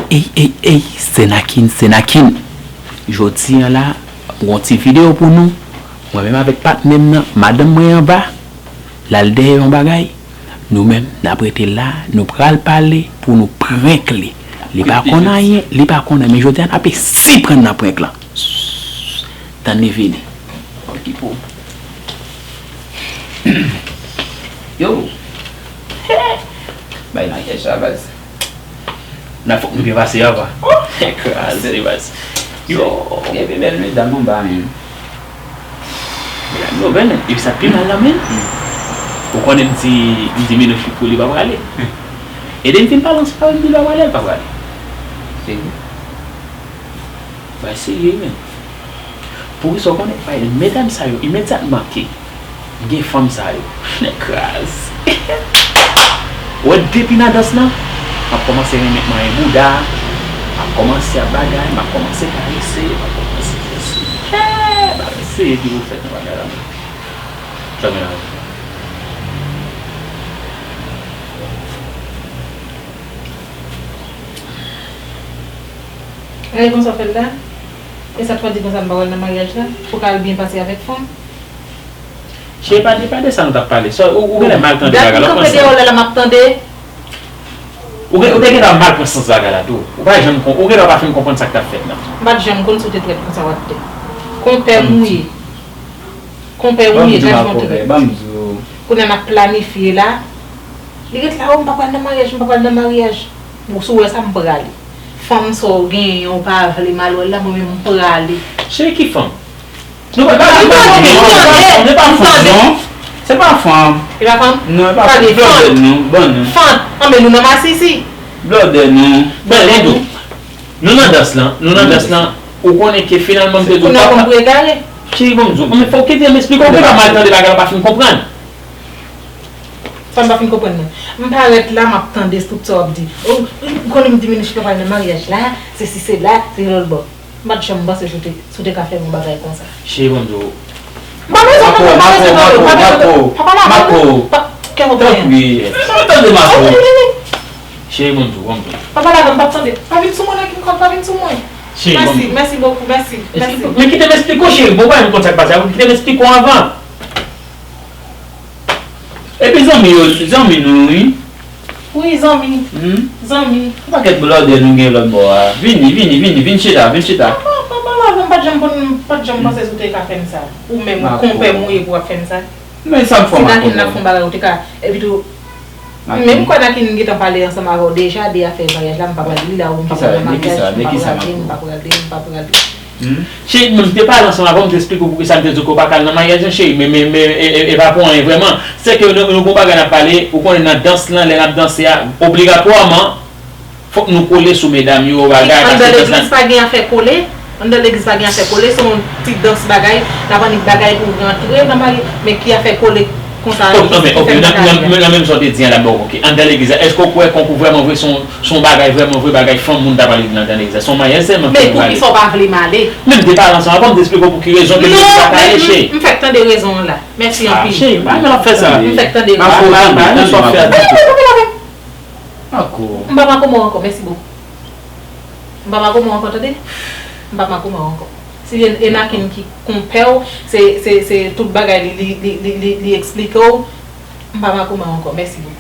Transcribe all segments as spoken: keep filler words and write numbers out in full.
Ey, ey, ey, Senakin, Senakin. Jodi an la, m gon ti videyo pou nou. Mwen menm avèk patnè m nan, madanm mwen anba, l al dèyè yon bagay. Nou menm, n ap rete la, nou pral pale pou nou prank li. Li pa konn anyen, li pa konn anyen, men jodi a n ape siprann nan prank lan. Tann li vini. Okipe w. Yo! Bay maryaj sa, baz. N a fòk nou byen pase anvan. Kraze, baz. Yo! Gen pi bèl medam anba menm. Medam yo bèl, men. Epi sa k pi mal la, men. Ou konnen m di, m di Minouch pou li pa prale. E depi m fin pale ansanm avè l, m di l pa prale, l pa prale. Serye? Bay serye, men. Poukisa w konnen, bay medam sa yo, imedyatman ke gen fanm sa yo, nèg kraze. Ou wè depi nan dans lan, m ap kòmanse renmen manyen bouda, m ap kòmanse ap bagay, m ap kòmanse karese, m ap kòmanse fè si. Hey, bagay serye ki pou fèt nan bagay la, men. Sa gen la. Gade konsa w fè l la. E sa k fè w di konsa m pa pral nan maryaj la? Pou ka al byen pase avèk fanm? Cheri, pa de, pa de sa nou t ap pale. Sa, ou, ou genlè mal tande bagay la, w panse. Dat m kanpe dèyè w la, la m ap tande. Ou gen, ou te gentan mal pran sans bagay la tou. Ou pa janm kon, ou gentan pa fin konprann sa k t ap fèt la. M pa t janm konn si w te trèt konsa w ap te. Konpè m ou ye. Konpè ou ye, gad jan w trèt. Ban m di w. Kounye a n ap planifye la. Li ret la, o, m pa pral nan maryaj, m pa pral nan maryaj. Bon, si w wè sa, m prale. Fanm sa w genyen, w pa vle m al wè l la, mwen menm m prale. Cheri, ki fanm? Nou pa, nou pa fanm, non. Se pa fanm. E pa fanm? Non, e pa fanm. Blòdè, non. Bon, non. Fanm. Anben, nou nan masisi. Blòdè, non. Blòdè, non. Nou nan dans lan, nou nan dans lan. Ou konnen ke finalman m te di w papa. Cheri, ban m di w, men fòk kite m esplike w, ou gentan mal tande bagay la, pa fin konprann. Sa m pa fin konprann nan. M parèt la, m ap tande tout sa w ap di. Ou, ou konnen m di Minouch pa pral nan maryaj la, sesi sela, se lòtbò. M pa t janm panse si w te, si w te ka fè m yon bagay konsa. Cheri, ban m di w. M pa bezwen tande, m pa bezwen tande, m pa bezwen tande. Papa la, Mako, Mako, pa, kè w tanpri, pa tande Mako. Cheri, ban m di w, ban m di w. Papa la, m p ap tande. Pa vin sou mwen, Nakin, pa vin sou mwen. Cheri, ban m di w. Mèsi, mèsi bokou, mèsi, mèsi. Men kite m esplike w, cheri. Bon, ou pa menm konn sa k pase a, kite m esplike w anvan. Epi zanmi yo, zanmi nou, wi. Wi, zanmi. Hmm? Zanmi. Yon pakèt blòdè nou gen lòt bò a. Vini, vini, vini, vin chita, vin chita. Papa, papa, m pa t janm konn, m pa t janm panse si w te ka fè m sa. Ou menm, ou konpè m ou ye pou w ap fè m sa. Men sa m fè w, Mako. Si Nakin ap fè yon bagay, ou te ka, epi tou, men m kwè Nakin gentan pale ansanm avè w deja de afè maryaj la, m pa pral li la, ou m pa pral nan maryaj, m pa pral li, m pa pral li, m pa pral li. Hmm? Cheri, mwen, m te pale ansanm avè w, m te esplike w poukisa m te di w ke w pa ka al nan maryaj lan, cheri, men, men, men, e, e, e pa pou anyen vrèman. Se ke nou, nou gon bagay n ap pale, ou konnen nan dans lan, lè n ap danse a, obligatwaman, fòk nou kole sou medam yo, bagay, paske dans lan. Anndan legliz pa gen afè kole, anndan legliz pa gen afè kole, se yon ti dans bagay, n ap annik bagay pou rantre nan maryaj, men ki afè kole konsa, ki fè bagay la. Ok, nan, nan, nan menm sa w te di an la, bon, ok, anndan legliz la, èske w kwè konkou vrèman vre se yon Se yon bagay vrèman vre, bagay fanm moun ta pale nan, nan legliz la. Se yon maryaj sèlman ki gen bagay. Men poukisa w pa vle m ale? Men m te pale ansanm avè w, m te esplike w pou ki rezon ke m te di w pa ka ale, cheri. Non, men m, m fèk tande rezon an la. Mèsi anpil. Ah, cheri, pa janm ap fè sa. M fèk tande rezon. Mako, pa, pa, pa, pa, pa, pa, pa, pa. Mako. M pa Mako mò ankò, mèsi bokou. M pa Mako mò ankò, tande? M pa Mako mò ankò. Si e, e Nakin ki konpè w, se, se, se tout bagay li, li, li, li, li, li eksplike w, m pa Mako mò ankò, mèsi bokou.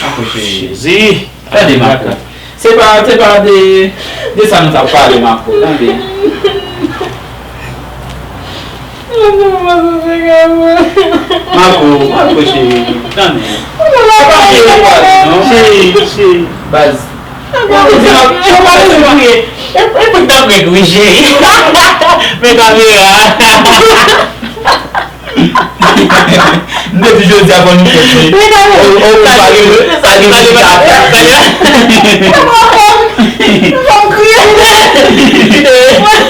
Mako cheri. Jezi. Tande, Mako. Se pa, se pa de, de sa nou t ap pale, Mako. Tande. Mako, Mako cheri. Tande. Se pa de, non. Cheri, cheri. Baz. Mako, se pa, se pa de, non. E, e pou t ap ret, wi, cheri. Men kamera. M te di jodi a fò nou fèt, wi. Wi, non, wi. O, o, ou pale, wi. Pale, pale, pale, pale. Fò m kriye.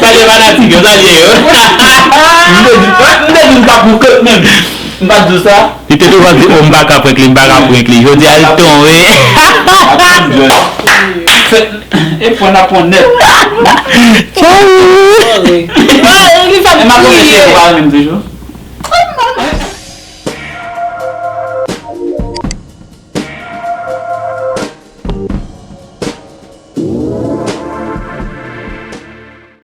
Salye fanatik yo, salye yo. M te di, m te di m pa pou kot menm. M pa di w sa. Li te toujou ap di, o, m pa ka prank li, m pa ka prank li. Jodi a, li tonbe. Fèt, e pran n ap pran nèt. Tchao. Li fè m kriye. E m ap konfese, ou pa renmen m toujou?